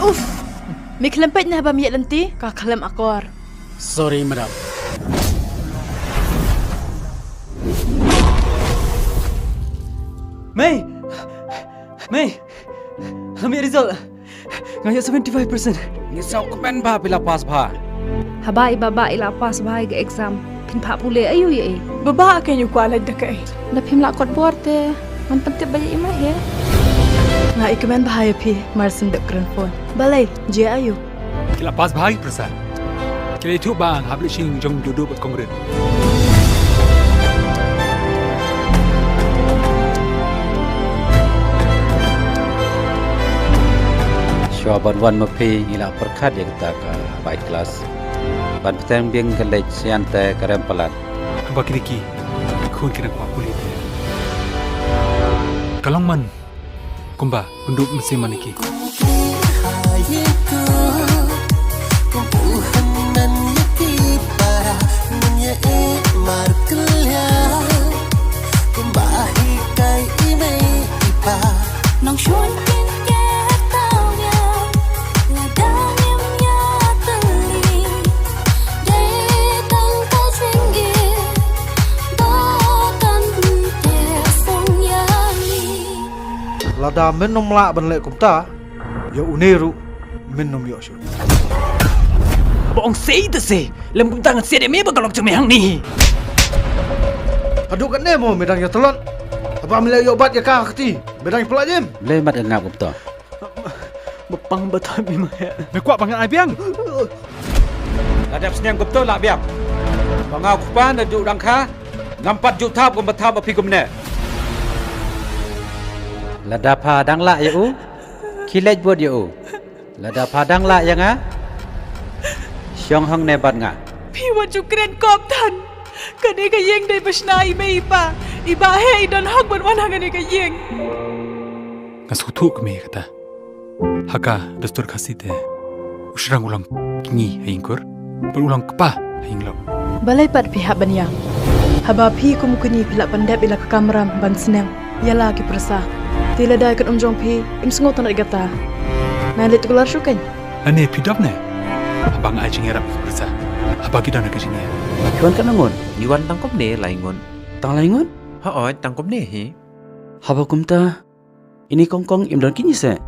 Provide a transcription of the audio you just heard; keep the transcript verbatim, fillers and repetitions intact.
Uff. Me khlem peit ne haba me ïaid lynti, ka khlem akor. Sorry, madam. Mei! Mei! Hami result. Nga ïoh seventy-five percent. Ngi sngewkmen ba phi la pass bha. Haba i Baba i la pass bha ïa ka exam, phin phah pule aïu ïa i? Baba, ka ïa u kwah leit da kaei? Da phim lah kot bor te ngan pyntip ba ïa i ma he. Nga i kmen bha ïa phi, mar syn dep kren phone. Balei, jia aïu? Ki la pass bha ki Pyrsa. Ki la ïathuh ba nga hap leit shim jong Dudu bad Kong Rit. Shuwa ban wan ma phi ngi la pyrkhat ïa kata ka bai klas ban bteng biang ka leit sha ïan te ka rem palat. Haba kine ki khun ki nang kwah pule te ka long man kumba kyndup mynsiem ma ki. Nang shun kin ke tau ya, la dang im ya tali, dei tang ka jinggi, ba kan te sung ya li. Lada men ym lah ban leh kumta, ïa une ruh men ym ïoh shuh. Ba ong sei te sei, lem kumta ngan sei de me ba ka lok jong me hangne. Haduh katne mo me dang ïa tlot. Haba me leh ïoh bat ïa ka kti, me dang ïa pla jem. Leh mat ngap kumta. Ba pang ba thoi me ma he. Me kwah ba ngan ai biang. La dep snem kumta la biang. Ba nga u kpa na ju dang kha. Ngam pat ju thap kumba thap ba phi kumne. Lada pha dang lah ïa u, khie leit bud ïa u. Lada pha dang lah ïa nga, shong hangne bad nga. Phi wat ju kren kop than. Kane ka ïing dei ba shna i mei i pa. I Bah he i don hok ban wan ha kane ka ïing. Nga sngewthuh kmie kata. Ha ka dustur Khasi te u shynrang u long kñi ha ïing kur bad u long kpa ha ïing lok. Balei pat phi hap ban ïam? Haba phi kum u kñi phi lah pyndep ïa la ka kamram ban sneng ïa la ki Pyrsa. Te lada i kynum jong phi im sngewtynnat ïa kata, nai leit kular shuh kein. Lane phi dom ne haba nga ai jingïarap ïa ki Pyrsa haba ki don ha ka jingïa? Phi wan katno ngut? Ngi wan tang kumne, lai ngut. Tang lai ngut? Hooid, tang kumne hi. Haba kumta, ine Kong Kong im don kñi seh?